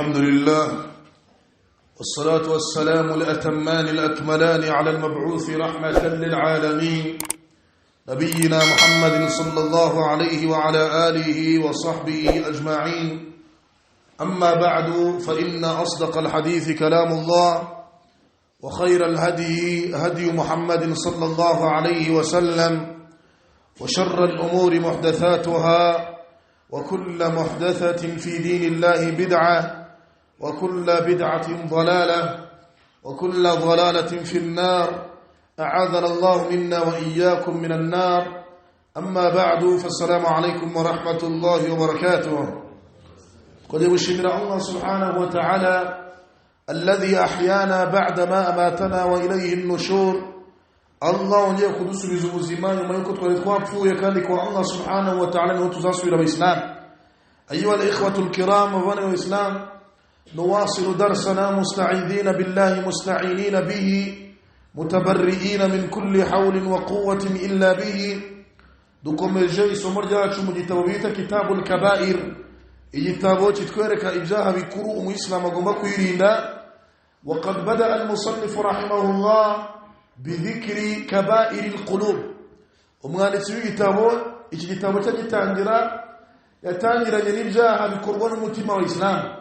الحمد لله والصلاة والسلام الأتمان الأكملان على المبعوث رحمة للعالمين نبينا محمد صلى الله عليه وعلى آله وصحبه أجمعين. أما بعد، فإن أصدق الحديث كلام الله، وخير الهدي هدي محمد صلى الله عليه وسلم، وشر الأمور محدثاتها، وكل محدثة في دين الله بدعة، وكل بدعة ضلالة، وكل ضلالة في النار، أعاذنا الله منا وإياكم من النار. أما بعد، فالسلام عليكم ورحمة الله وبركاته. قد يشمر الله سبحانه وتعالى الذي أحيانا بعدما أماتنا وإليه النشور. Allah wongeye kudusubiza ubuzima nyuma y'uko twari twapfuye, kandi kwa Allah subhanahu wa ta'ala niho tuzasubira abayisilamu. أيها الإخوة الكرام، وبني الإسلام، نواصل درسنا مستعيذين بالله، مستعينين به، متبرئين من كل حول وقوة إلا به. Dukomeje isomo ryacu mu gitabo bita Kitabul Kabair, igitabo kitwereka ibyaha bikuru umuyisilamu agomba kwirinda. وقد بدأ المصنف رحمه الله بذكر كبائر القلوب. Umwanditsi w'igitabo, iki gitabo cyagitangira, yatangiranye n'ibyaha bikorwa n'umutima wa Islam.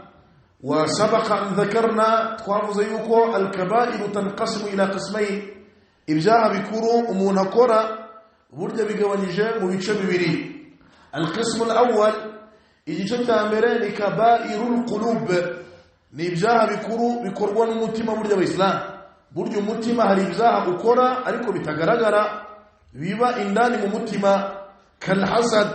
وسبق أن ذكرنا, twavuze yuko الكبائر تنقسم إلى قسمين. Ibyaha bikuru umuntu akora burya bigabanyije mu bice bibiri. القسم الأول, igice cya mbere ni كبائر القلوب, ni ibyaha bikuru bikorwa n'umutima. Burya abayisilamu, burya umutima hari ibyaha ukora ariko bitagaragara, biba indani mu mutima. كالحسد,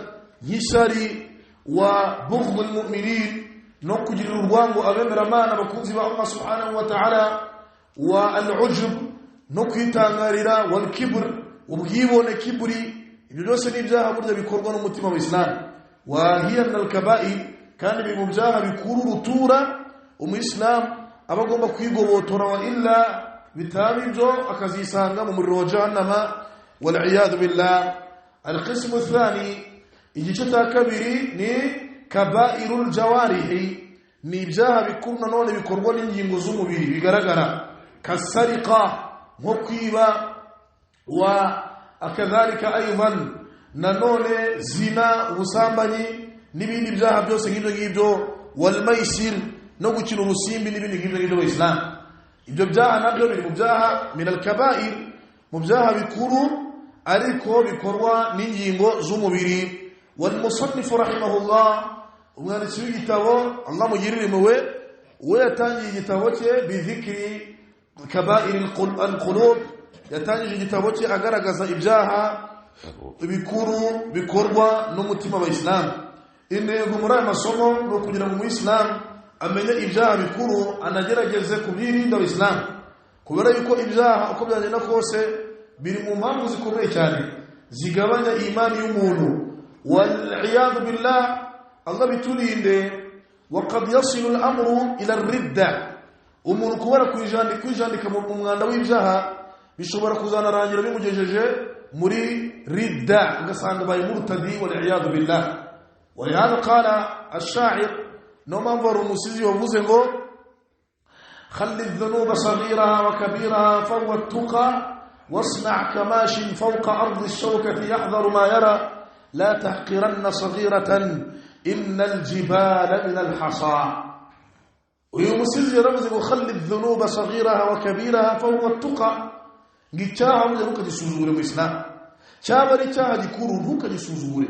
nk'ishyari, وبغض المؤمنين, no kugirira urwango abemeramana, abakunzi ba Allah subhanahu wa ta'ala, والعجب, no kwitangarira, والكبر, ubwibone, kiburi. Ibyo byose ni ibyaha burya bikorwa n'umutima wa Islam. وهي من الكبائر, kandi biri mu byaha bikuru rutura umuyisilamu aba agomba kwigobotora, وإلا bitaba ibyo akazisanga mu muriro wa jahannama, والعياذ بالله. القسم الثاني, igice cya kabiri ni كبائر الجوارح, ni ibyaha bikuru nanone bikorwa n'ingingo z'umubiri bigaragara. كالسرقة, nko kwiba, وكذلك أيضا nanone zina, ubusambanyi n'ibindi byaha byose nk'ibyo ngibyo, والميسر, no gukina urusimbi n'ibindi nk'ibyo ngibyo. Islam, ibyo byaha nabyo biri mu byaha من الكبائر, mu byaha bikuru ariko bikorwa n'ingingo z'umubiri. والمصنف رحمه الله, umwanditsi w'igitabo, Allah mugirire impuhwe, we yatangiye igitabo cye بذكر كبائر القلوب, yatangije igitabo cye agaragaza ibyaha bikuru bikorwa n'umutima wa Islam. Intego muri aya masomo ni ukugira ngo umuyisilamu amenye ibyaha bikuru, anagerageze kubyirinda abayisilamu, kubera yuko ibyaha uko byagenda kose biri mu mpamvu zikomeye cyane zigabanya imani y'umuntu, والعياذ بالله, Allah biturinde. وقد يصل الأمر إلى الردة. Umuntu kubera kwijandika mu mwanda w'ibyaha bishobora kuzanarangira bimugejeje muri ridda, ugasanga baye murtadi, والعياذ بالله. ولهذا قال الشاعر, no mpamvu hari umusizi wavuze ngo: خل الذنوب صغيرها وكبيرها فهو التقى، واصنع كماش فوق أرض الشوكة يحذر ما يرى، لا تحقرن صغيرة إن الجبال من الحصى. Uyu musizi yaravuze ngo: خل الذنوب صغيرها وكبيرها فهو التقى. Ngo icyaha burya ntukagisuzugure mu Islam, cyaba ari icyaha gikuru ntukagisuzugure,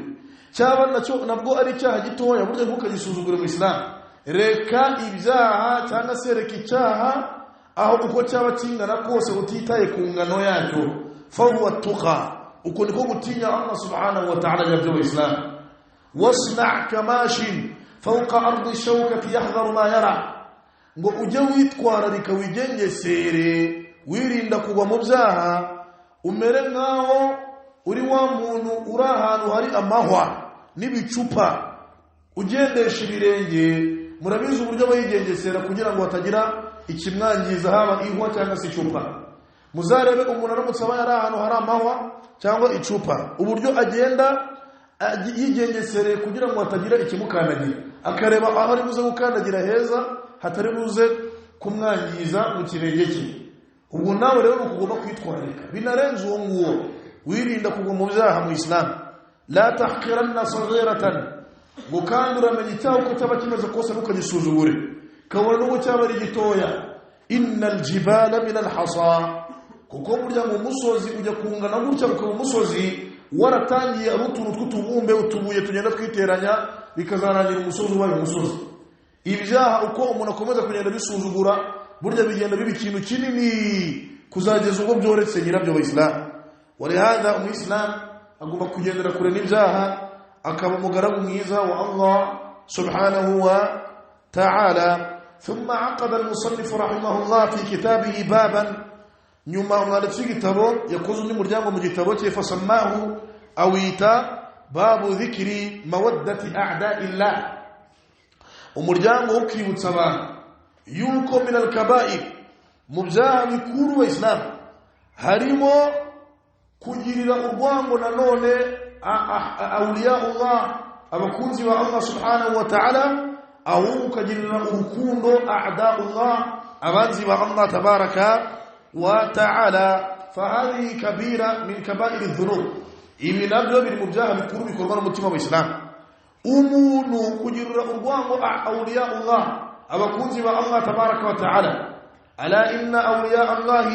cyaba nacyo nabwo ari icyaha gitoya burya ntukagisuzugure mu Islam. Reka ibyaha, cyangwa se reka icyaha aho uko cyaba kingana kose, utitaye ku ngano yacyo. فهو التقى, uko niko gutinya Allah subhanahu wa ta'ala yabyo Islam. واصنع كماش فوق أرض الشوكة يحذر ما يرى, ngo ujye witwararika, wigengesere, wirinda kugwa mu byaha, umere nk'aho uri wa muntu uri ahantu hari amahwa n'ibicupa, ugendesha ibirenge. Murabizi uburyo bayigengesera kugira ngo hatagira ikimwangiza, haba ihwa cyangwa se icupa. Muzarebe umuntu aramutse aba yari ahantu hari amahwa cyangwa icupa, uburyo agenda yigengesereye kugira ngo hatagira ikimukandagira. akareba aho ari buze gukandagira heza hatari buze kumwangiza mu kirenge cye. Ubwo nawe rero ukugomba kwitwararika binarenze uwo nguwo, wirinda kugwa mu byaha mu Islam. La tahqiranna saghiratan, ngo kandi uramenye icyaha uko cyaba kimeze kose ntukagisuzugure, kabone n'ubwo cyaba ari gitoya. Innal jibala min alhasa, kuko burya mu musozi ujya kungana gutya ukaba umusozi waratangiye ari utuntu tw'utubumbe utubuye tugenda twiteranya bikazarangira umusozi ubaye umusozi. Ibyaha uko umuntu akomeza kugenda bisuzugura burya bigenda biba ikintu kinini kuzageza ubwo byoretse nyirabyo Abayisilamu. Walihadha umuyisilamu agomba kugendera kure n'ibyaha, akaba umugaragu mwiza wa Allah subhanahu wa ta'ala. ثم عقد المصنف رحمه الله في كتابه بابا, nyuma umwanditsi w'igitabo yakoze undi muryango mu gitabo cye, fasamahu awita babu dhikri mawaddati a'da'illah, umuryango wo kwibutsa abantu yuko min al-kaba'ir, mu byaha bikuru wa Islam harimo kugirira urwango nanone awliya Allah, abakunzi ba Allah subhanahu wa ta'ala, aho ukagirira urukundo a'da'ullah, abanzi ba Allah tabaraka wa ta'ala. Fahadhihi kabira min kaba'ir adh-dhunub, ibi nabyo biri mu byaha bikuru bikorwa n'umutima wa Islam. Umuntu kugirira urwango awliya Allah, abakunzi ba Allah tabaraka wa ta'ala. Ala inna awliya Allah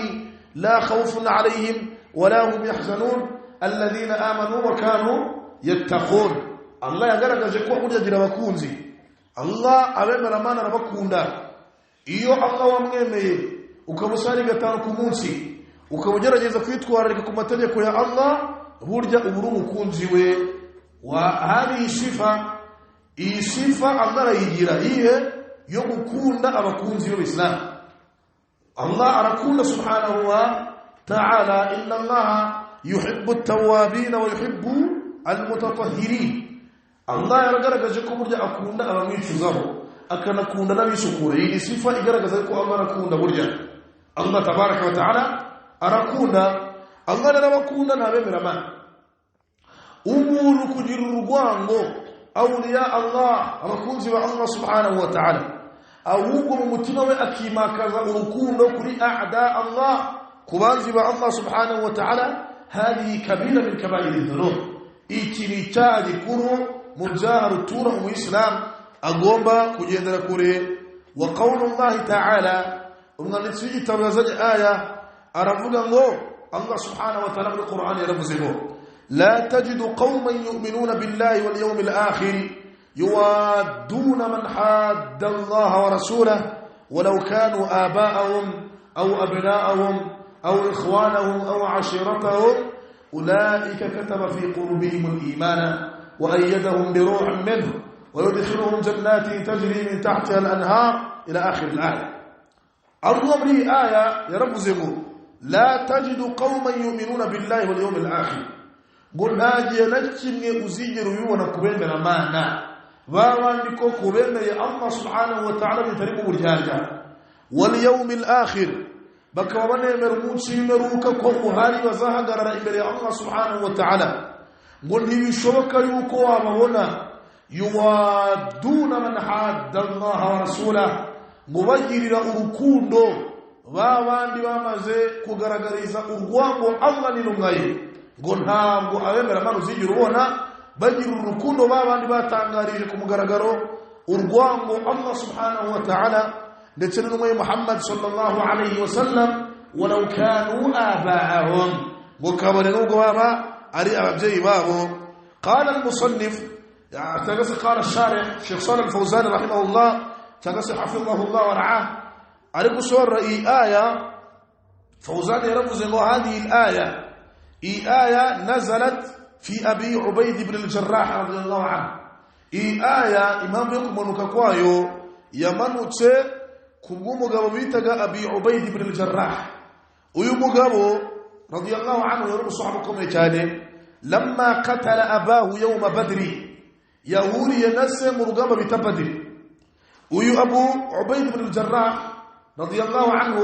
la khawfun alayhim wala hum yahzanun alladhina amanu wa kanu yattaqun. Allah yagaragaje ko burya agira abakunzi, Allah abemera Imana arabakunda. Iyo Allah wamwemeye ukabusari gatanu ku munsi, ukaba ugerageza kwitwararika ku mategeko ya Allah, burya uba uri umukunzi we. Wa hadi sifa, iyi sifa Allah arayigira iye yo gukunda abakunzi b'Islam. Allah arakunda subhanahu wa ta'ala, inna Allah yuhibbu at-tawwabin wa yuhibbu al-mutatahhirin. Allah yaragaragaje ko burya akunda abamwicuzaho akanakunda n'abisukura. Iyi sifa igaragaza ko Allah arakunda burya. Allah tabaraka wa ta'ala arakunda, Allah arabakunda ntabemera Imana. Umuntu kugira urwango awliya Allah, abakunzi ba Allah subhanahu wa ta'ala, ahubwo mu mutima we akimakaza urukundo kuri a'da Allah, kubanzi ba Allah subhanahu wa ta'ala, hadi kabira min kaba'ir adh-dhunub. Iki ni icyaha gikuru mu byaha rutura umuyisilamu agomba kugendera kure. Wa qawlullahi ta'ala, umwanditsi w'igitabo yazanye aya aravuga ngo Allah subhanahu wa ta'ala muri Qur'an yaravuze ngo la tajidu qauman yu'minuna billahi wal yawmil akhir yuwadduna man hadda Allah wa rasulahu walau kanu aba'ahum aw abna'ahum aw ikhwanahum aw 'ashiratahum ulaika kataba fi qulubihim al-imana wa ayyadahum bi ruhin minhu wa yudkhiluhum jannatin tajri min tahtiha al-anhar ila akhir al-aya. Allah muri aya yaravuze ngo la tajidu qauman yu'minuna billahi wal yawmil akhir, ngo ntagiye na kimwe uzigera ubibona kubemera Imana babandi ko kubemeye Allah subhanahu wa ta'ala bitari mu buryarya, wal yawmil akhir, bakaba banemera umunsi w'imperuka ko uhari bazahagarara imbere ya Allah subhanahu wa ta'ala, ngo ntibishoboka yuko wababona yuwaduna man hadda Allah wa rasulahu, ngo bagirira urukundo babandi bamaze kugaragariza urwango Allah n'intumwa ye, ngo ntabwo abemera Imana uzigera ubona bagira urukundo babandi batangarije ku mugaragaro urwango Allah subhanahu wa ta'ala ndetse n'intumwa ye Muhammad sallallahu alayhi wa sallam, walau kanu aba'ahum, ngo kabone nubwo baba ari ababyeyi babo. Qala al-musannif, tagasi qala ash-sharih Sheikh Salih al-Fawzan rahimahullah, tagasi hafidhahu Allah wa ra'ah, ari gusobanura iyi aya. Fawzan yaravuze ngo hadihi al-aya, iyi aya nazalat fi Abi Ubayd ibn al-Jarrah radiyallahu anhu. Iyi aya impamvu yo kumanuka kwayo yamanutse ku bw'umugabo bitaga Abi Ubayd ibn al-Jarrah. Uyu mugabo radiyallahu anhu yari umusahaba ukomeye cyane. Lamma qatala abahu yawma Badri, yahuriye na se mu rugamba bita Badri. Uyu Abu Ubayd ibn al-Jarrah radiyallahu anhu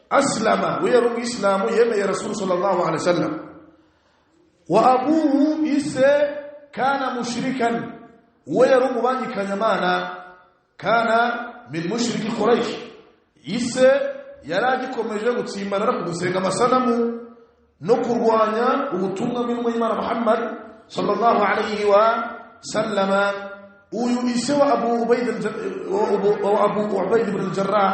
aslama, we yari umuyisilamu yemeye Rasul sallallahu alayhi wasallam. Wa abuhu ise kana mushrikan, We yari umubangikanyamana, kana min mushriki Quraish, ise yari agikomeje gutsimbarara ku gusenga amasanamu no kurwanya ubutumwa bw'intumwa y'Imana Muhammad sallallahu alayhi wa sallama. Uyu ise wa Abu Ubaid ibn al-Jarrah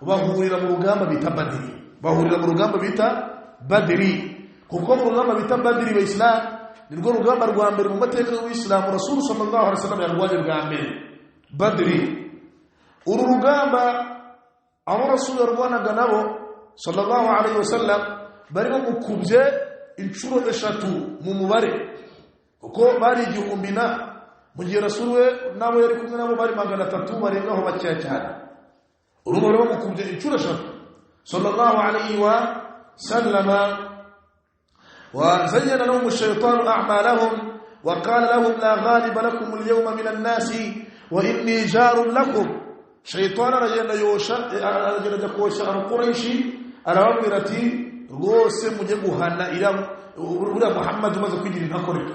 bahurira mu rugamba bita Badri, bahurira mu rugamba bita Badri, kuko mu rugamba bita Badri b'Islam nirwo rugamba rwa mbere mu mateka y'Ubuislamu Rasul sallallahu alaihi wasallam yarwanye bwa mbere Badri. Uru rugamba abo Rasul yarwanaga nabo sallallahu alaihi wasallam bari bamukubye inshuro 3 mu mubare, kuko bari 1000 na mu gihe Rasul we nabo yari kumwe nabo bari 300 barengaho bakeya cyane. Urumva bari bamukubye inshuro 3 sallallahu alaihi wa sallama. وزين لهم الشيطان أعمالهم وقال لهم لا غالب لكم اليوم من الناس وإني جار لكم. شيطان رجل يوشا القريشي arababwira ati rwose mujye guhana uriya Muhammad umaze kwigira intakoreka.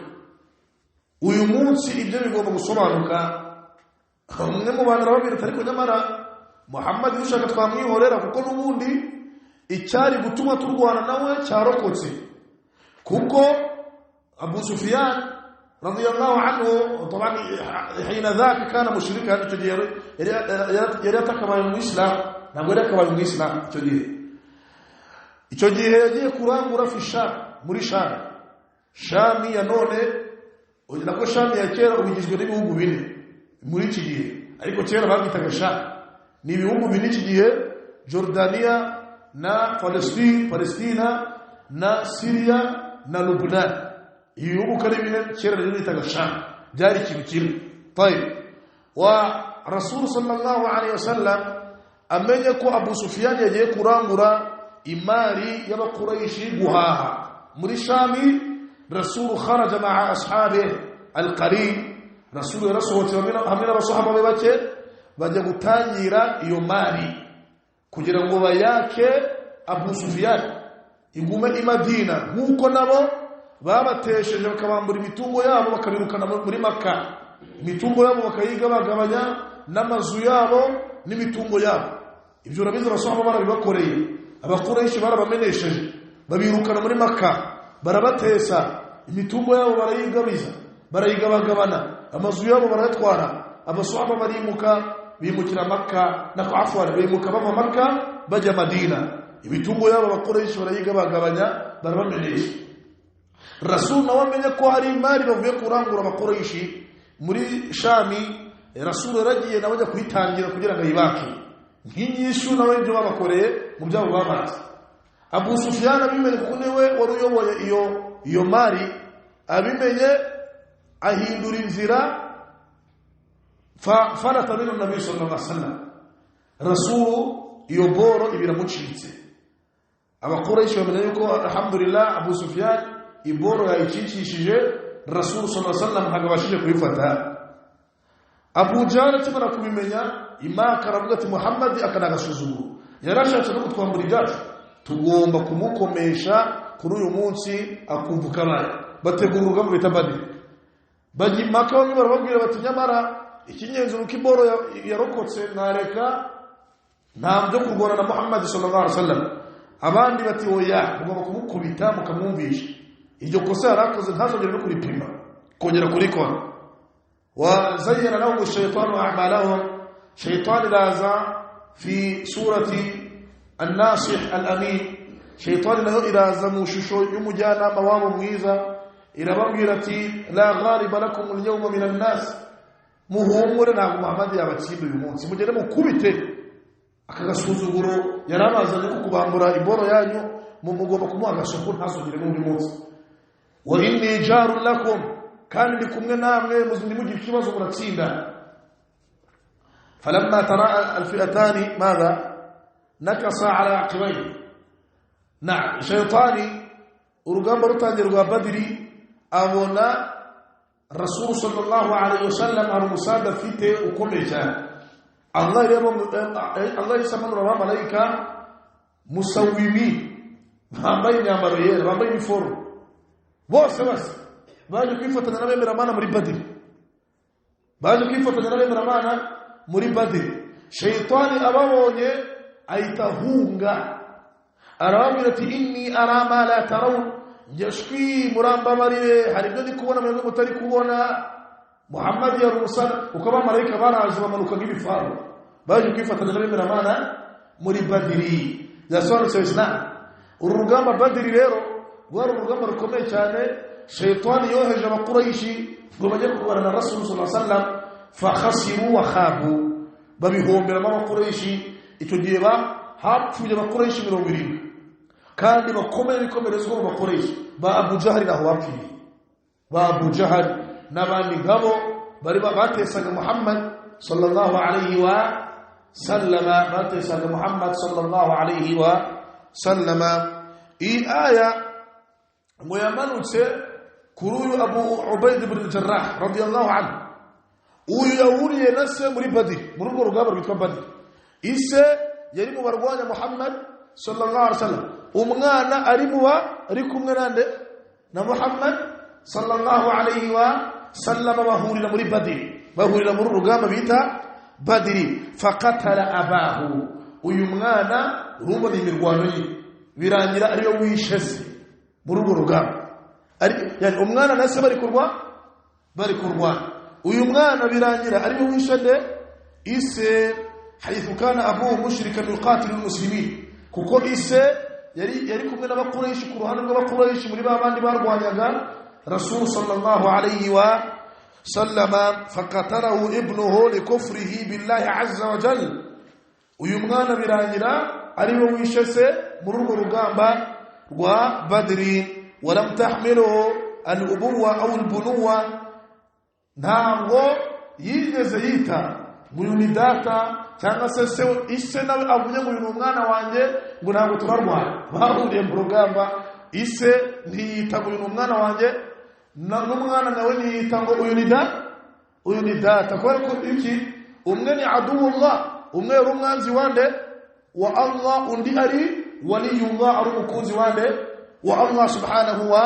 Uyu munsi ibyo bigomba gusobanuka. Umwe mu bantu arababwira ati ariko nyamara Muhammad ushaka twamwihorera, kuko n'ubundi icyari gutuma turwana nawe cyarokotse, kuko Abu Sufyan radiyallahu anhu طبعا حين ذاك كان مشركا, icyo gihe yari atakabaye mu Islam, ntabwo yari akabaye mu Islam icyo gihe. Icyo gihe yagiye kurangura fi Sham, muri Sham. Sham ya none, nako Sham ya kera ubigizwe n'ibihugu bine muri iki gihe, ariko kera babitaga Sham. Ni ibihugu bine iki gihe: Jordania na Palestina na Syria na Lebanon. Ibihugu kare bine kera rero bitaga Sham, byari ikintu kimwe. Tayib, wa Rasul sallallahu alayhi wasallam amenye ko Abu Sufyan yagiye kurangura imari y'abakuraishi guhaha muri Shami. Rasul kharaja ma'a ashabihi alqarib, Rasul yarasohotse hamwe n'abasahaba be bake bajya gutangira iyo mari kugira ngo bayake Abu Sufyan igume i Madina, nkuko nabo babatesheje bakabambura imitungo yabo bakabirukana muri Makka, imitungo yabo bakayigabagabanya n'amazu yabo n'imitungo yabo. Ibyo urabizi abasahaba barabibakoreye, abakuraishi barabamenesheje babirukana muri Makka, barabatesa imitungo yabo barayigabiza, barayigabagabana, amazu yabo barayatwara. Abasahaba barimuka bimukira Makka, na afwan bimuka bava Makka bajya Madina, imitungo yabo abakuraishi barayigabagabanya barabamenesha. Rasul nawe amenye ko hari imari bavuye kurangura abakuraishi muri Shami, Rasul yaragiye nawe ajya kuyitangira kugira ngo ayibake nk'inyishu nawe ibyo babakoreye mu byabo babanze. Abu Sufyan abimenye, kuko niwe wari uyoboye iyo mari, abimenye ahindura inzira fa farata minhu nabi sallallahu alaihi wasallam. Rasul iyo boro ibiramucitse. Abakuraishi bamenye yuko alhamdulillah Abu Sufyan iboro yayicikishije, Rasul sallallahu alaihi wasallam ntabwo kuyifata. Abu Jahl akimara kubimenya Imaka aravuga ati Muhammad akanagasuzuguro, yarashatse no kutwambura ibyacu, tugomba kumukomesha kuri uyu munsi akumva kabaye. Bategura urugamba bita Badri, bajya Imaka bamwe barababwira bati nyamara ikinyenzi nuko iboro yarokotse mwareka nta byo kurwana na Muhammad sallallahu alaihi wasallam. Abandi bati oya, mugomba kumukubita mukamwumvisha iryo kosa yarakoze ntazongere no kuripima kongera kurikora. Wa zayyana lahum ash-shaytanu a'malahum, shaytan iraza fi surati an-nasih al-amin, shaytan nayo iraza mu shusho y'umujyanama wabo mwiza, irababwira ati la ghaliba lakum al-yawma min an-nas, muhumure ntabwo Muhammad yabatsinda uyu munsi, mugende mukubite aka gasuzuguro yarabazanye ko kubambura iboro yanyu, mugomba kumuha agasoko ntazongere n'undi munsi. Wa inni jarun lakum, kandi ndi kumwe namwe ntimugire ikibazo muratsinda. Falamma taraa alfi'atani madha nakasa ala aqibayhi. Na shaytani urugamba rutangiye rwa Badri, abona Rasul sallallahu alayhi wasallam ari umusada afite ukomeye cyane. Allah yasamanura abamalayika musawimi bambaye imyambaro yera, bambaye iniforume bose bose baje kwifatanya n'abemeramana muri Badri. Baje kwifatanya n'abemeramana muri Badiri. Shaytani ababonye ahita ahunga, arababwira ati inni ara ma la tarawun, njye murambabarire, hari ibyo ndi kubona mwebwe mutari kubona. Muhammad yarusana uko abamarayika baraje bamanuka nk'ibifaru, baje kwifatanya n'abemeramana muri Badiri. Yasobanutse Islam. Uru rugamba Badiri rero rwari urugamba rukomeye cyane. Shaytani yoheje abakuraishi ngo bajye kurwana na Rasul sallallahu alaihi wasallam, fa khasiru wa khabu, babihomberamo abakuraishi. Icyo gihe hapfuye abakuraishi 70 kandi bakomeye bikomerezwa mu bakuraishi ba Abu Jahal, naho bapfiriye ba Abu Jahal n'abandi ngabo bari batesaga Muhammad sallallahu alaihi wa sallama, batesaga Muhammad sallallahu alaihi wa sallama. Iyi aya ngo yamanutse kuri uyu Abu Ubaid ibn Jarrah radiyallahu anhu. Uyu yahuriye na se muri Badr, muri urwo rugamba rwitwa Badr. Ise yari mu barwanya Muhammad sallallahu alaihi wasallam, umwana ari muba ari kumwe nande na Muhammad sallallahu alaihi wa sallama, bahurira muri Badr, bahurira muri rugamba bita Badri. Faqatala abahu, uyu mwana urumva ni imirwano ye, birangira ariyo wishe se muri urwo rugamba. Ari yani umwana na se bari kurwana, uyu mwana birangira ariyo wishe nde ise. Haythu kana abuhu mushrikan yuqatilu almuslimin, kuko ise yari kumwe n'abakuraishi ku ruhande rw'abakuraishi muri babandi barwanyaga Rasul sallallahu alayhi wa sallama. Faqatalahu ibnuhu likufrihi billahi azza wa jalla, uyu mwana birangira ariwe wishe se muri urwo rugamba rwa Badri. Walam tahmiluhu al-ubuwa aw al-bunuwa, ntabwo yigeze yita ngo uyu ni data cyangwa se se ise nawe avuye ngo uyu ni umwana wanjye, ngo ntabwo turarwana. Bahuriye mu rugamba, ise ntiyita ngo uyu ni umwana wanjye, n'umwana nawe ntiyita ngo uyu ni da, uyu ni data. Kubera ko iki, umwe ni aduwullah, umwe ari umwanzi wande wa Allah, undi ari waliyullah, ari umukunzi wande wa Allah subhanahu wa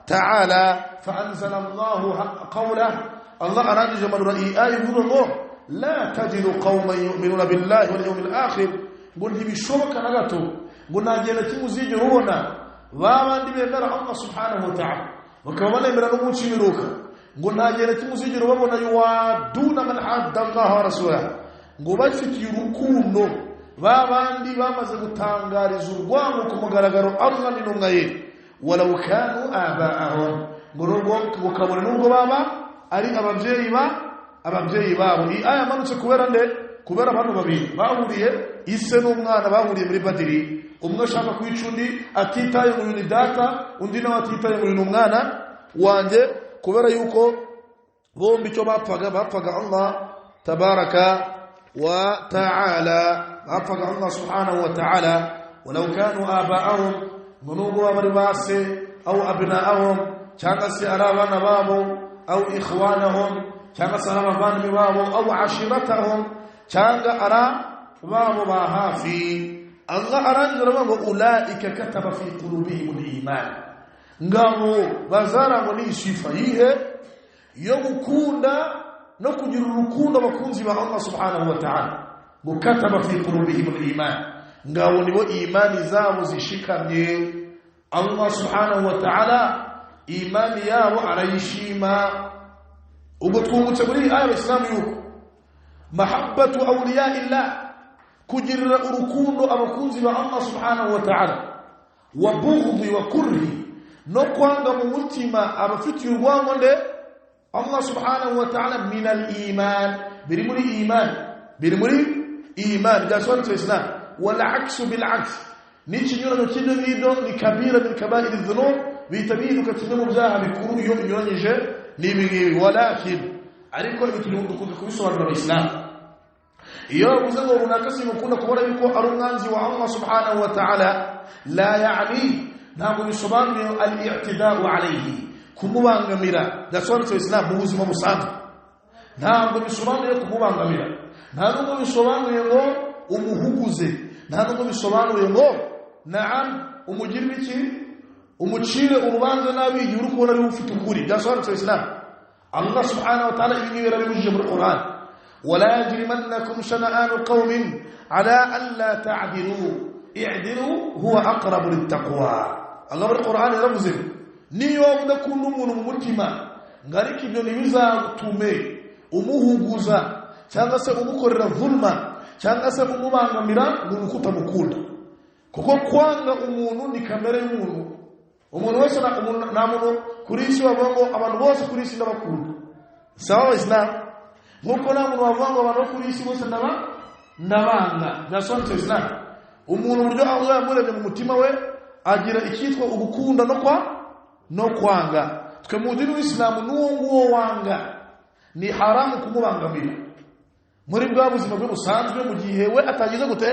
ta'ala. Fa anzala Allahu qawlahu, Allah arangije manura iyi aya ivuga ngo la tajidu qauman yu'minuna billahi wal yawmil akhir, ngo ntibishoboka na gato ngo nagenda kimwe uzigera ubona babandi bemera Allah subhanahu wa ta'ala bakaba banemera n'umunsi w'imperuka, ngo nagenda kimwe uzigera ubabona yuwaduna man hadda Allah wa rasulahu, ngo bafitiye urukundo babandi bamaze gutangariza urwango ku mugaragaro Allah n'intumwa ye, walau kanu aba'ahum, ngo nubwo kabone nubwo baba ari ababyeyi babo. Iyi aya manutse kubera nde? Kubera abantu babiri bahuriye, ise n'umwana bahuriye muri Badiri. Umwe ashaka kwica undi atitaye ngo uyu ni data, undi nawe atitaye ngo uyu ni umwana wanjye, kubera yuko bombi icyo bapfaga Allah tabaraka wa ta'ala, bapfaga Allah subhanahu wa ta'ala. Walau kanu aba'ahum, ngo nubwo baba ari base au abna'ahum, cyangwa se ari abana babo, au ikhwanahum, cyangwa se ari abavandimwe babo, au ashiratahum, cyangwa ara babo ba hafi. Allah arangira aravuga ngo ulaika kataba fi qulubihim al-iman, ngabo bazarangwa n'isifa yihe yo gukunda no kugira urukundo abakunzi ba Allah subhanahu wa ta'ala. Ngo kataba fi qulubihim al-iman, ngabo nibo imani zabo zishikamye. Allah subhanahu wa ta'ala imani yabo arayishima. Ubwo twungutse muri aya Islam yuko mahabbatu awliya illah, kugirira urukundo abakunzi ba Allah subhanahu wa ta'ala, wa bughdhi wa kurhi, no kwanga mu mutima abafitiye urwango nde Allah subhanahu wa ta'ala, min al-iman, biri muri iman, biri muri iman byasobanutse Islam. Wal aksu bil aks, n'ikinyurano cy'ibyo ngibyo ni kabira min kaba'ir adh-dhunub, bihita bihinduka kimwe mu byaha bikuru iyo binyuranyije n'ibi ngibi. Walakin, ariko ibi turi dukunze kubisobanura mu Islam, iyo bavuze ngo runaka simukunda kubona yuko ari umwanzi wa Allah subhanahu wa ta'ala, la ya'ni, ntabwo bisobanuye al-i'tida'u alayhi, kumubangamira. Byasobanutse Islam mu buzima busanzwe, ntabwo bisobanuye kumubangamira, nta nubwo bisobanuye ngo umuhuguze, nta nubwo bisobanuye ngo na'am umugirire iki, umucire urubanza nabi igihe uri kubona ari ufite ukuri. Byasobanutse Islam. Allah subhanahu wa ta'ala ibi yarabibujije muri Qur'an wala yajrimannakum shana'anu qaumin ala alla ta'dilu i'dilu huwa aqrabu littaqwa. Allah muri Qur'an yaravuze niyo udakunda umuntu mu mutima ngariko ibyo ntibizagutume umuhuguza cyangwa se umukorera zulma cyangwa se umubangamira ngo nuko utamukunda. Kuko kwanga umuntu ni kamere y'umuntu. Umuntu wese nta muntu kuri isi wavuga ngo abantu bose kuri isi ndabakunda. Sawa Islam. Nkuko nta muntu wavuga ngo abantu kuri isi bose ndabanga. Byasobanutse Islam. Umuntu uburyo Allah yamuremye mu mutima we agira icyitwa ugukunda no kwanga. Twe mu dini y'Islam n'uwo nguwo wanga ni haramu kumubangamira muri bwa buzima bwe busanzwe mu gihe we atagize gute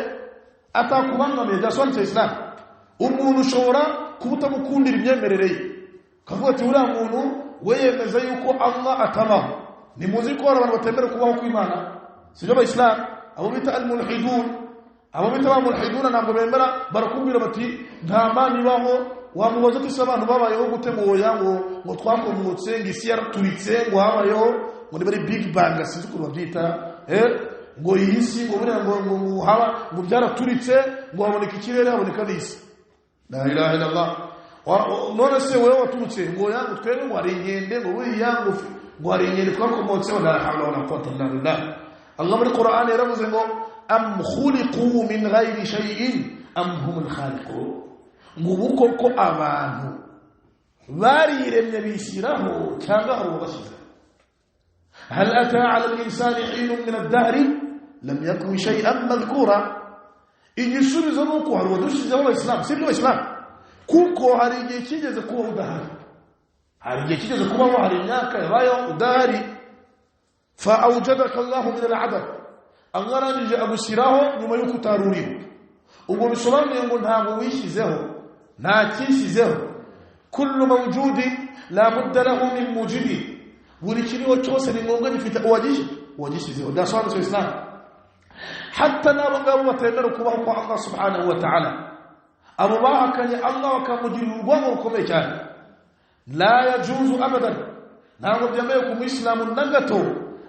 atakubangamiye. Byasobanutse Islam. Umuntu ushobora kuba utamukundira imyemerere ye ukavuga ati uriya muntu we yemeza yuko Allah atabaho. Ni muzi ko hari abantu batemera kubaho kw'Imana, sibyo abayisilamu? Abo bita al-mulhidun, abo bita ba mulhidun ntabwo bemera, barakubwira bati nta mana ibaho. Wamubaza ati se abantu babayeho gute ngo oya ngo twakomotse ngo isi yaraturitse ngo habayeho ngo niba ari big bang sinzi ukuntu babyita ngo iyi si ngo buriya ngo haba ngo byaraturitse ngo haboneka ikirere haboneka n'isi. La ilaha illallah. None se wewe waturutse ngo ya ngo twebwe ngo ari inkende ngo buriya ngo ari inkende twakomotse. La hawla wala quwwata illa billah. Allah muri Qur'an yaravuze ngo am khuliqu min ghayri shay'in am humul khaliqun. Ngo ubu koko abantu bariremye bishyiraho cyangwa hari uwabashyize. Hal ata ala al-insani hinun min ad-dahr lam yakun shay'an madhkura. Igisubizo ni uko hari uwadushyizeho abayisilamu, sibyo abayisilamu? Kuko hari igihe kigeze kubaho udahari, hari igihe kigeze kubaho, hari imyaka yabayeho udahari. Fa awjadaka Allahu min al-'adab, Allah arangije agushyiraho nyuma y'uko utari uriho. Ubwo bisobanuye ngo ntabwo wishyizeho, nta cyishyizeho. Kullu mawjudi la budda lahu min mujidi, buri kiriho cyose ni ngombwa gifite uwagishyizeho. Byasobanutse Islam. Hatta n'abo ngabo batemera kubaho kwa Allah subhanahu wa ta'ala, abo bahakanye Allah bakamugirira urwango rukomeye cyane. La yajuzu abadan, ntabwo byemewe ku muyisilamu na gato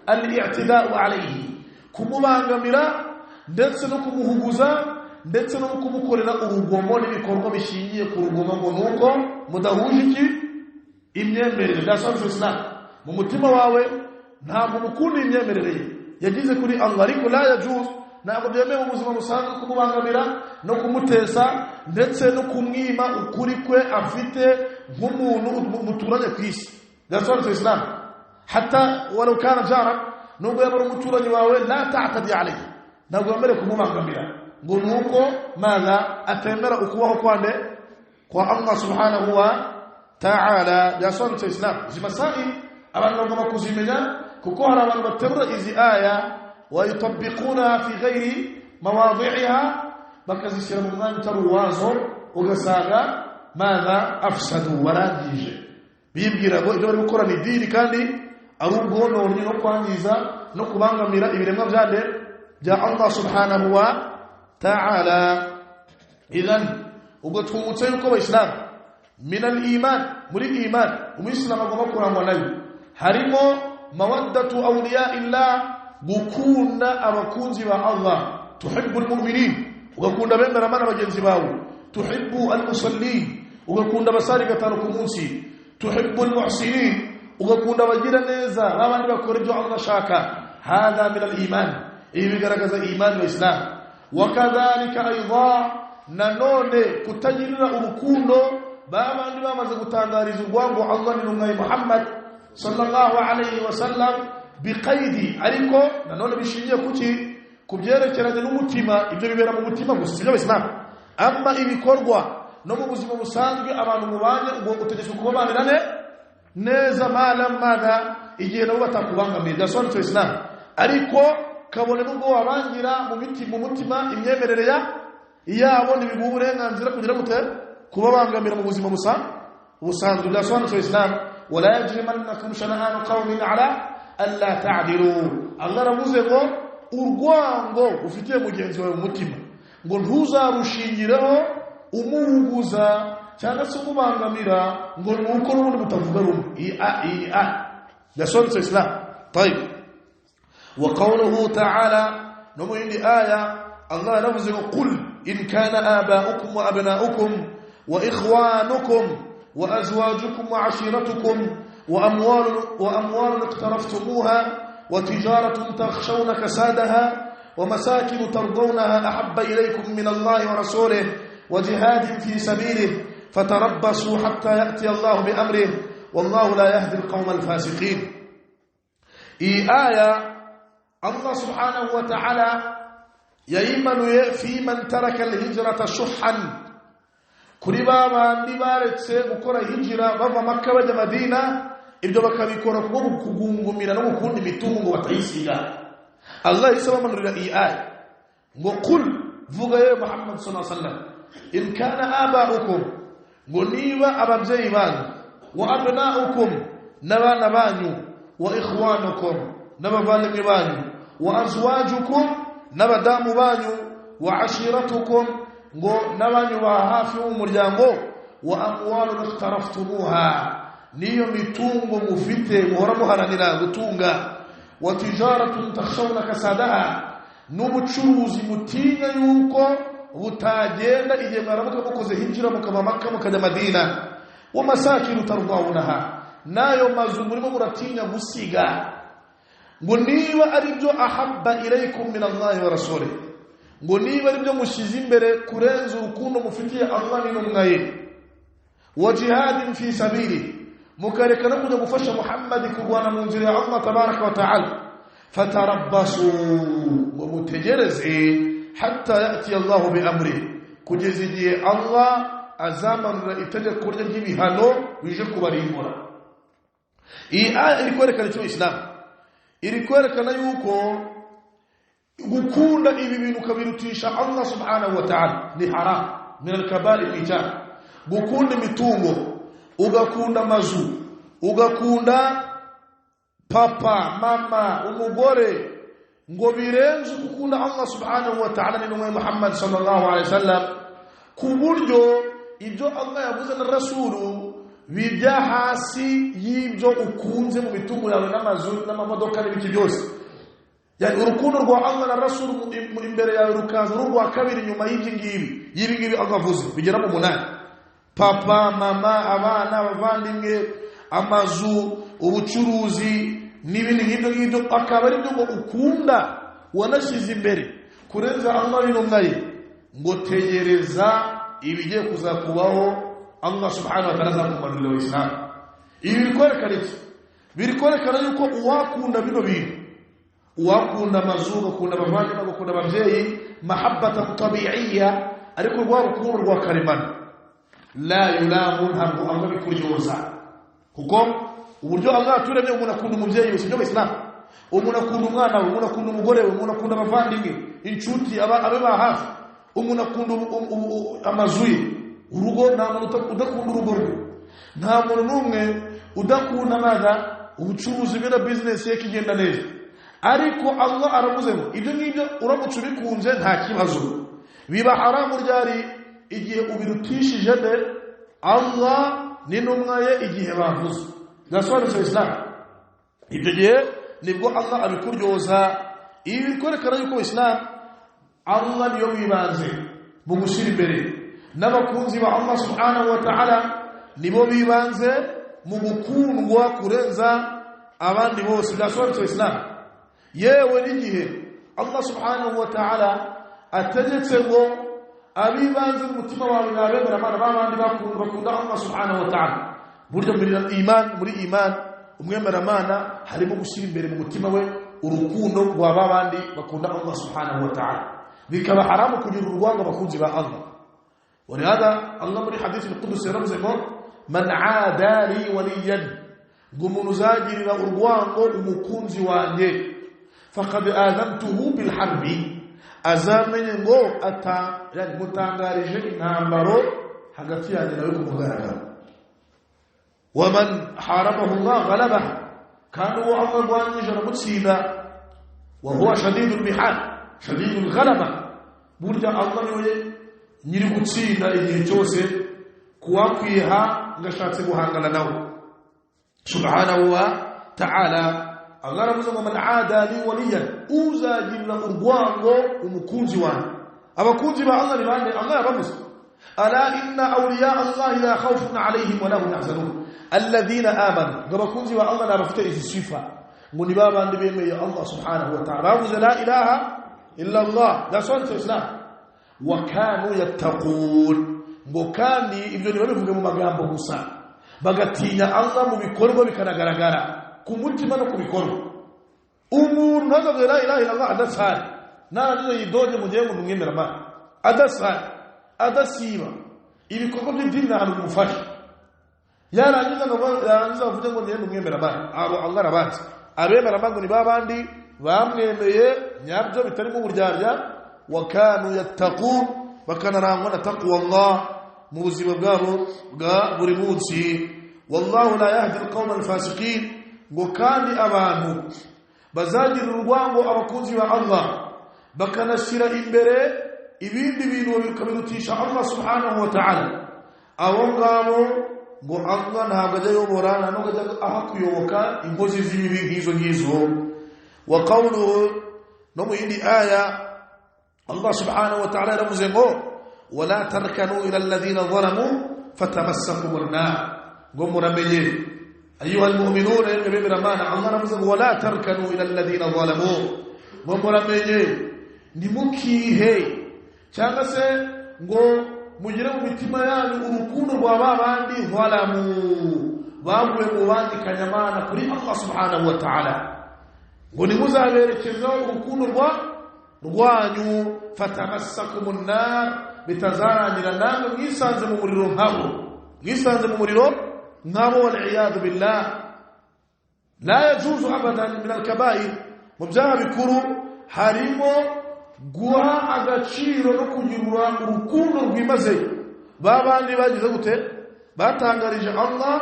al-i'tida'u alayhi, kumubangamira ndetse no kumuhuguza ndetse no kumukorera urugomo n'ibikorwa bishingiye ku rugomo ngo nuko mudahuje iki imyemerere. Byasobanutse Islam. Mu mutima wawe ntabwo umukunda imyemerere ye yagize kuri Allah, ariko la yajuz, ntabwo byemewe mu buzima busanzwe kumubangamira no kumutesa ndetse no kumwima ukuri kwe afite nk'umuntu muturanye ku isi. Byasobanutse Islam. Hatta walau kana jarak, nubwo yaba ari umuturanyi wawe, la ta'tadi alayhi, ntabwo wemerewe kumubangamira ngo nuko maza atemera ukubaho kwande kwa Allah subhanahu wa ta'ala. Byasobanutse Islam. Izi masail abantu bagomba kuzimenya kuko hari abantu baterura izi aya wayutabiquna fi ghairi mawadhi'iha, bakazishyira mu mwanya utari uwazo, ugasanga maza afsadu, barangije bibwira ngo ibyo bari gukora ni dini kandi ari ubwononnyi no kwangiza no kubangamira ibiremwa byande bya Allah subhanahu wa ta'ala. Idhan ubwo twungutse yuko abayisilamu min al-iman, muri iman umuyisilamu agomba kurangwa nayo harimo mawaddatu awliya illah, gukunda abakunzi ba Allah. Tuhibbu almu'minin, ugakunda bemera Imana bagenzi bawe. Tuhibbu almusallin, ugakunda abasali gatanu ku munsi. Tuhibbu almuhsinin, ugakunda abagira neza babandi bakora ibyo Allah ashaka. Hadha min al-iman, ibi bigaragaza iman wa Islam. Wakadhalika aidha, nanone kutagirira urukundo babandi bamaze gutangariza urwango Allah n'intumwa Muhammad sallallahu alayhi wa sallam biqaidi, ariko nanone bishingiye kuki kubyerekeranye n'umutima. Ibyo bibera mu mutima gusa, sibyo Islam. Amma ibikorwa no mu buzima busanzwe abantu mubanye ubwo utegetswe kubabanira neza malamada igihe nabo batakubangamiye. Byasobanutse Islam. Ariko kabone nubwo wabangira mu mutima imyemerere yabo ntibiguha uburenganzira kugira gute kubabangamira mu buzima busanzwe. Byasobanutse Islam. Wala yajrimannakum shana'anu qaumin ala alla ta'dilu, Allah aravuze ngo urwango ufitiye mugenzi wawe mu mutima ngo ntuzarushingireho umuhuguza cyangwa se umubangamira ngo nuko n'ubundi mutavuga rumwe. Byasobanutse Islam. طيب وقوله تعالى no mu yindi aya Allah yaravuze ngo qul in kana aba'ukum wa abna'ukum wa ikhwanukum wa azwajukum wa ashiratukum wa amwalun iqtaraftumuha wa tijaratun takhshawna kasadaha wa masakin tardawnaha ahabba ilaykum min Allahi wa rasulihi wa jihadin fi sabilihi fatarabbasu hatta ya'ti Allahu bi amrihi wallahu la yahdi al-qawma al-fasiqin. Aya Allah subhanahu wa ta'ala yayimanuye fi man taraka al-hijrata shuhhan, kuri babandi baretse gukora hijira bava Makka bajya Madina, ibyo bakabikora kubwo kugungumira no gukunda imitungo ngo batayisiga. Allah yisobanurira iyi aya ngo qul, vuga ye Muhammad sallallahu alaihi wasallam, in kana aba'ukum, ngo niba ababyeyi banyu, wa abna'ukum, n'abana banyu, wa ikhwanukum, n'abavandimwe banyu, wa azwajukum, n'abadamu banyu, wa ashiratukum, ngo n'abanyu ba hafi y'umuryango, wa amwalun iqtaraftumuha, niyo mitungo mufite muhora muharanira gutunga, wa tijaratun takhshawna kasadaha, n'ubucuruzi mutinya yuko butagenda igihe mwaramuka mukoze hijira mukava Makka mukajya Madina, wa masakin tardawunaha, nayo mazu murimo muratinya gusiga, ngo niba ari byo ahabba ilaykum min Allahi wa rasulihi, ngo niba ari byo mushize imbere kurenza urukundo mufitiye Allah n'intumwa ye, wa jihadin fi sabili, mukareka no kujya gufasha Muhammad kurwana mu nzira ya Allah tabaraka wa ta'ala, fatarabbasu, ngo mutegereze hatta ya'ti Allahu bi amri, kugeza igihe Allah azamanura itegeko rye ry'ibihano bije kubarimbura. Iyi aya iri kwerekana icyo Islam iri kwerekana yuko gukunda ibi bintu ukabirutisha Allah subhanahu wa ta'ala ni haram, min al-kaba'ir ijab. Gukunda imitungo, ugakunda amazu, ugakunda papa, mama, umugore, ngo birenze gukunda Allah subhanahu wa ta'ala n'intumwa Muhammad sallallahu alaihi wasallam, ku buryo ibyo Allah yavuze na Rasulu bijya hasi y'ibyo ukunze mu mitungo yawe n'amazu n'amamodoka n'ibiki byose. Yani urukundo rwa Allah na Rasulu imbere yawe rukaza urwa kabiri nyuma y'ibyo ngibi, y'ibi ngibi Allah avuze bigera mu munani: papa, mama, abana, abavandimwe, amazu, ubucuruzi n'ibindi nk'ibyo ngibyo, akaba ari byo ngo ukunda wanashyize imbere kurenza Allah n'intumwa ye, ngo tegereza ibigiye kuzakubaho Allah subhanahu wa ta'ala azakumanurira Islam. Ibi bikwerekana iki? Birikwerekana yuko uwakunda bino bintu, uwakunda amazu, ugakunda abavandimwe, ugakunda ababyeyi, mahabbatan tabi'iyya, ariko rwa rukundo rwa karemano, la yulamu, ntabwo Allah bikuryoza, kuko uburyo Allah aturemye umuntu akunda umubyeyi we, sibyo Islam, umuntu akunda umwana we, umuntu akunda umugore we, umuntu akunda abavandimwe, inshuti, abe ba hafi, umuntu akunda amazu ye, urugo. Nta muntu udakunda urugo rwe, nta muntu n'umwe udakunda amaza ubucuruzi bwe na business ye kigenda neza. Ariko Allah aravuze ngo ibyo ngibyo uramutse ubikunze nta kibazo, biba haramu ryari? Igihe ubirutishije de Allah n'intumwa ye igihe bavuze. Byasobanutse Islam. Ibyo gihe nibwo Allah abikuryoza. Ibi bikwerekana yuko Islam Allah niyo wibanze mu gushyira imbere, n'abakunzi ba Allah subhanahu wa ta'ala nibo bibanze mu gukundwa kurenza abandi bose. Byasobanutse Islam. Yewe n'igihe Allah subhanahu wa ta'ala ategetse ngo abibanze mu mutima wawe n'abemera Imana babandi bakunda Allah subhanahu wa ta'ala, buryo muri iman, muri iman umwemera Imana harimo gushyira imbere mu mutima we urukundo rwa babandi bakunda Allah subhanahu wa ta'ala, bikaba haramu kugira urwango abakunzi ba Allah. ولهذا الله muri hadith al-Qudsi yaravuze ngo man aada li waliyan, ngo umuntu uzagirira urwango umukunzi wanjye, faqad aadamtuhu bil harbi, azamenye ngo yani mutangarije intambaro hagati yanjye nawe ku mugaragaro. Waman harabahu Allah ghalabahu, kandi uwo Allah arwanyije aramutsinda. Wa huwa shadidul mihal, shadidul ghalaba, burya Allah niwe nyiri gutsinda igihe cyose kuwakwiha ngashatse guhangana nawe subhanahu wa ta'ala. Allah aravuze ngo man aada li waliyan, uzagirira urwango umukunzi wanjye. Abakunzi ba Allah ni bande? Allah yabavuze ala inna awliya Allah la khawfun alayhim wa lahum yahzanun alladhina amanu. Abakunzi ba Allah nabafite izi sifa ngo ni babandi bemeye Allah subhanahu wa ta'ala, bavuze la ilaha illa Allah, that's Islam, wa kanu yattaqun. Ngo kandi ibyo ntibabivuge mu magambo gusa, bagatinya Allah mu bikorwa bikanagaragara ku mutima no ku bikorwa. Umuntu ntazavuge la ilaha illa Allah adasari, narangiza yidoge mu gihe ngo mwemera Imana, adasari, adasiba ibikorwa by'idini nta hantu bimufasha, yarangiza ngo yarangiza avuge ngo niye mwemera Imana. Abo Allah arabanza abemera Imana ngo ni babandi bamwemeye nyabyo bitarimo uburyarya, wa kanu yattaqun, bakanarangwa na taqwa Allah mu buzima bwabo bwa buri munsi. Wallahu la yahdi alqawma alfasiqin. Ngo kandi abantu bazagira urwango abakunzi ba Allah, bakanashyira imbere ibindi bintu bikabirutisha Allah subhanahu wa ta'ala, abo ngabo ngo Allah ntabwo ajya ayobora, nta nubwo ajya aha kuyoboka inkozi z'ibibi nk'izo ngizo. Wa qawluhu, no mu yindi aya Allah subhanahu wa ta'ala yaravuze ngo wala tarkanu ila alladhina zalamu fatamassakumun nar. Ngo muramenye ayuha almu'minuna, yemwe bemera Imana, Allah yaravuze ngo wala tarkanu ila alladhina zalamu, ngo muramenye ntimukihe cyangwa se ngo mugire mu mitima yanyu urukundo rwa babandi zalamu, baguye mu bandi kanyamana kuri Allah subhanahu wa ta'ala, ngo ntimuzaberekezeho urukundo rwanyu, fatamassakumun nar, bitazarangira namwe mwisanze mu muriro nkabo, mwisanze mu muriro nkabo, wal iyadu billah. La yajuzu abadan min al-kaba'ir, mu byaha bikuru harimo guha agaciro no kugira urukundo rwimazeyo babandi bagize gute, batangarije Allah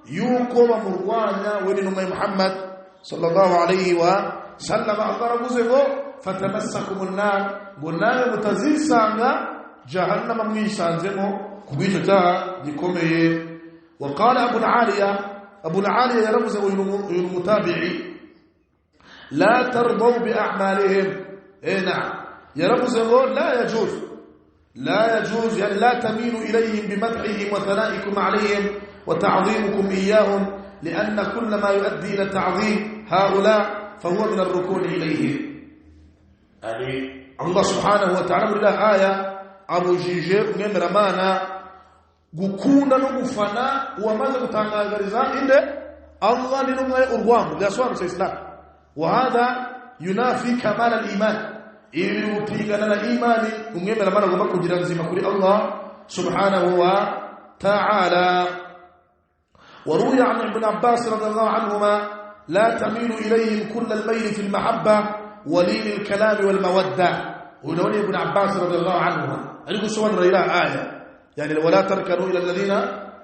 yuko bamurwanya we n'intumwa Muhammad sallallahu alayhi wa sallam. Allah aravuze ngo fatamassakumun nar, ngo nawe mutazisanga jahannama mwisanzemo kubw'icyo cyaha gikomeye. Waqala Abu al-Aliya, Abu al-Aliya yaravuze uyu mutabi'i, la tardaw bi a'malihim. نعم، يرمز يقول لا يجوز، لا يجوز، يعني لا تميلوا إليهم بمدحهم وثنائكم عليهم وتعظيمكم إياهم، لأن كل ما يؤدي إلى تعظيم هؤلاء فهو من الركون إليهم. يعني الله سبحانه وتعالى muri aya abujije umwemeramana gukunda no gufana uwamaze gutangariza inde Allah ni numwe urwango, byasobanutse Islam. Wa hada yunafi kamal al-iman, ibi bipingana na imani umwemeramana agomba kugira nzima kuri Allah subhanahu wa ta'ala. وروي عن ابن عباس رضي الله عنهما لا تميل إليهم كل الميل في المحبة ولين الكلام والمودة. ولوني ابن عباس رضي الله عنهما أريد سؤال إلى آية، يعني ولا تركنوا إلى الذين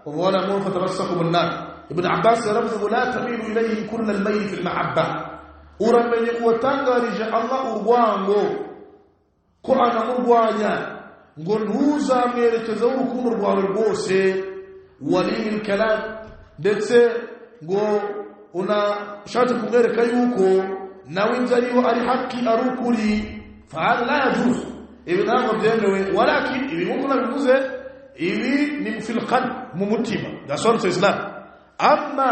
ظلموا فتمسكوا بالنار. ابن عباس رمزه لا تميل إليهم كل الميل في المحبة, uramenye uwatangarije Allah urwango ko anamurwanya, ngo ntuzamwerekezeho urukundo rwawe rwose, walil kalam, ndetse ngo unashatse kumwereka yuko nawe ibyo ariho ari haki ari ukuri, fahada la yajuz, ibi ntabwo byemewe. Walakin ibi nkuko nabivuze, ibi ni fil qalb, mu mutima, dasobanutse Islam. Amma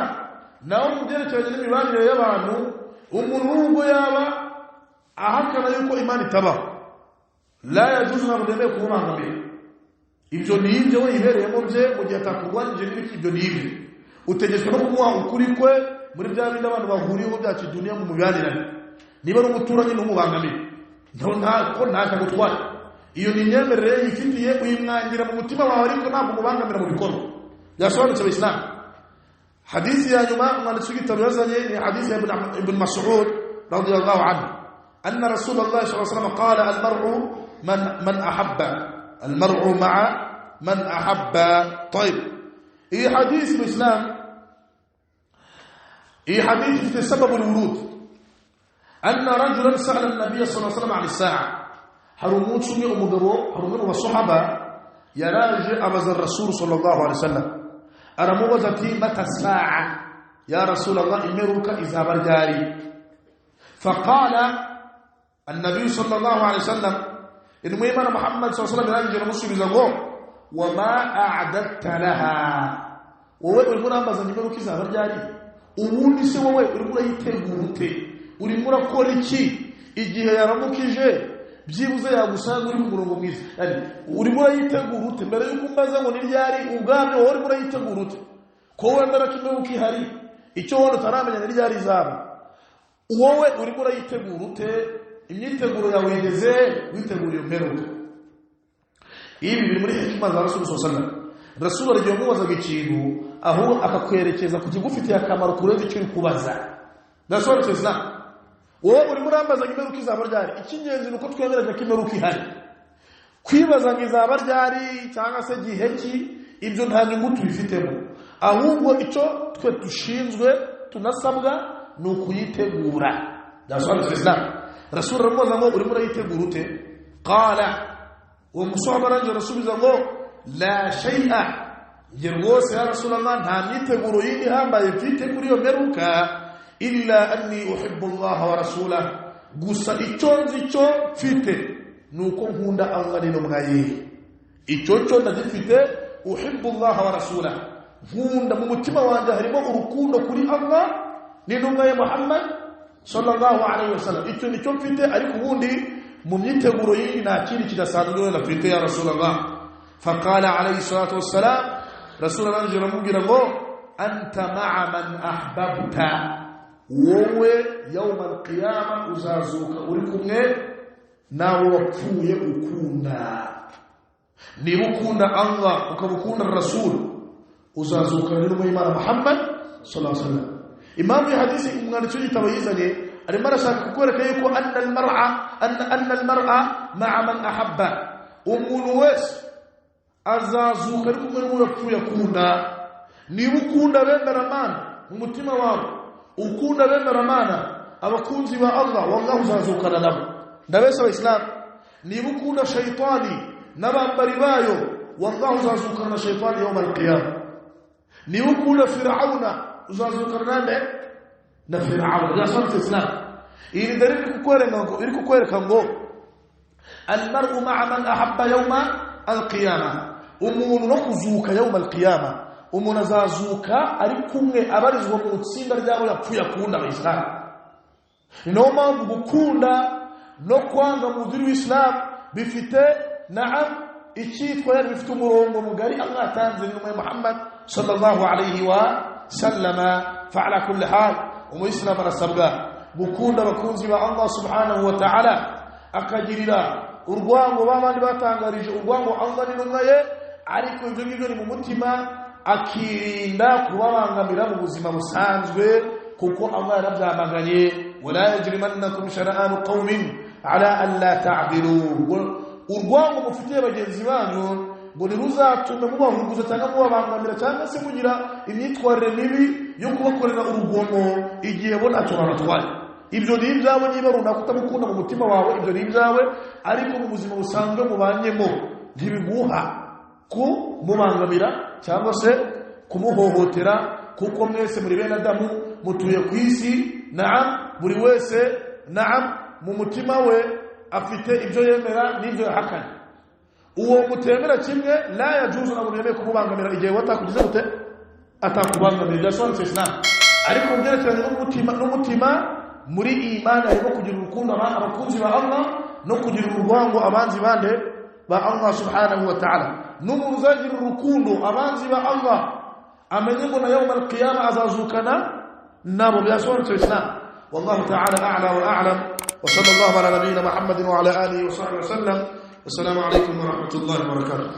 nawe mu byerekeranye n'imibanire y'abantu, umuntu nubwo yaba ahakana yuko imana itabaho, la yajuzu, ntabwo byemewe kumubangamira. Ibyo ni ibyo we yibereyemo bye, mu gihe atakurwanyije n'ibiki, ibyo ni ibyo utegetswe no kumuha ukuri kwe muri bya bindi abantu bahuriyeho bya kidunia mu mibanire. Niba ari umuturanyi ntumubangamire, ntabwo ntacyo agutwara, iyo ni imyemerere yifitiye, uyimwangira mu mutima wawe, ariko ntabwo umubangamira mu bikorwa. Byasobanutse Abayisilamu. Hadithi ya nyuma umwanditsi w'igitabo yazanye ni hadithi ya Ibn Mas'ud radiyallahu anhu, anna Rasulullah sallallahu alayhi wasallam qala al-mar'u man ahabba, al-mar'u ma'a man ahabba. طيب, iyi hadithi mu Islam, iyi hadithi ifite sababu al-wurud, anna rajulan sa'ala an-nabiy sallallahu alayhi wasallam 'an as-sa'a. Hari umunsi umwe umugabo, hari umwe mu basahaba yaraje abaza Rasul sallallahu alayhi wasallam, aramubaza ati mata saa, Ya Rasulallah, imperuka izaba ryari? Faqala annabi sallallahu alaihi wasallam, intumwa y'Imana Muhammad sallallahu alaihi wasallam irangije aramusubiza ngo: "Wama a'dadta laha?" Wowe urimo urambaza ngo imperuka izaba ryari, ubundi se wowe urimo urayitegura ute? Urimo urakora iki igihe yaramukije byibuze yagusanga uri ku murongo mwiza? Yani urimo urayitegura ute? Mbere yuko umbaza ngo ni ryari, ubwabyo wowe urimo urayitegura ute, ko wemera ko imperuka ihari, icyo wowe utaramenya ni ryari izaba? Wowe urimo urayitegura ute? Imyiteguro yawe igeze? Witegura iyo mperuka? Ibi biri muri hikima za Rasul sallallahu alaihi wasallam. Rasul aragiye mubazaga ikintu, aho akakwerekeza ku kigufitiye akamaro kurenza icyo uri kubaza. Ndasobanutse Islam? Wowe urimo urambaza ngo imperuka izaba ryari, icy'ingenzi ni uko twemeranya ko imperuka ihari. Kwibaza ngo izaba ryari cyangwa se gihe ki, ibyo nta nyungu tubifitemo. Ahubwo icyo twe dushinzwe tunasabwa ni ukuyitegura. Ndasobanutse Islam? Rasul aramubaza ngo: "Urimo urayitegura ute?" Qala, uwo musahaba arangije arasubiza ngo: "La shay'a, njye rwose ya Rasulallah, nta myiteguro yindi ihambaye mfite kuri iyo mperuka, illa anni uhibbu Allah wa rasulah, gusa icyo nzi cyo mfite ni uko nkunda Allah n'intumwa ye. Icyo cyo ndagifite, uhibbu Allah wa rasulah, nkunda mu mutima wanjye harimo urukundo kuri Allah n'intumwa ye Muhammad sallallahu alaihi wasallam. Icyo nicyo mfite, ariko ubundi mu myiteguro yindi nta kindi kidasanzwe wenda mfite, ya Rasulallah." Faqala alayhi salatu wassalam, Rasul arangije aramubwira ngo: "Anta ma'a man ahbabta, wowe yawm alqiyama uzazuka uri kumwe nawe wapfuye ukunda. Niba ukunda Allah ukaba ukunda Rasul, uzazukana n'intumwa y'Imana Muhammad sallallahu alaihi wasallam." Impamvu ya hadisi umwanditsi w'igitabo yizanye, arimo arashaka kukwereka yuko anna almar'a ma'a man ahabba, umuntu wese azazuka ari kumwe n'uwo yapfuye akunda. Niba ukunda abemeramana mu mutima wawe, ukunda abemeramana, abakunzi ba Allah, wallahi uzazukana nabo. Ndabese abayisilamu? Niba ukunda shayitani n'abambari bayo, wallahi uzazukana na shayitani yawm alqiyama. Niba ukunda Firawuna, uzazukana nande? Na Firawuna. Byasobanutse Islam? Iyi ni dalili iri kukwereka ngo almar'u ma'a man ahabba yawma alqiyama. Umuntu no kuzuka yawma alqiyama, umuntu azazuka ari kumwe, abarizwa mu itsinda ry'abo yapfuye akunda, abayisilamu. Ni nayo mpamvu gukunda no kwanga mu dini w'Islam bifite, naam, icyitwa yari bifite umurongo mugari Allah yatanze n'intumwa ya Muhammad sallallahu alayhi wa sallama. Fa'ala kulli hal, umuyisilamu arasabwa gukunda abakunzi ba Allah subhanahu wa ta'ala, akagirira urwango babandi batangarije urwango Allah n'intumwa ye, ariko ibyo ngibyo ni mu mutima, akirinda kubabangamira mu buzima busanzwe, kuko Allah yarabyamaganye: "Wala yajrimannakum shana'anu qaumin ala alla ta'dilu." Urwango mufitiye bagenzi banyu ngo ntiruzatume mubahunguza cyangwa mubabangamira cyangwa se mugira imyitwarire mibi yo kubakorera urugomo igihe bo ntacyo babatwaye. Ibyo ni ibyawe. Niba runaka utamukunda mu mutima wawe, ibyo ni ibyawe, ariko mu buzima busanzwe mubanyemo ntibiguha kumubangamira cyangwa se kumuhohotera, kuko mwese muri bene Adamu, mutuye ku isi. Naam, buri wese, naam, mu mutima we afite ibyo yemera n'ibyo yahakanye. Uwo mutemera kimwe, la yajuzu, ntabwo byemeye kumubangamira igihe watakugize gute, atakubangamira. Byasobanutse Islam? Ariko mu byerekeranye n'umutima, muri imani harimo kugira urukundo abakunzi ba Allah no kugira urwango abanzi bande? Ba Allah subhanahu wa ta'ala. N'umuntu uzagira urukundo abanzi ba Allah, amenye ngo na yawm al-qiyama azazukana nabo. Byasobanutse Islam? والله تعالى أعلى وأعلم، وصلى الله على نبينا محمد وعلى آله وصحبه وسلم، والسلام عليكم ورحمة الله وبركاته.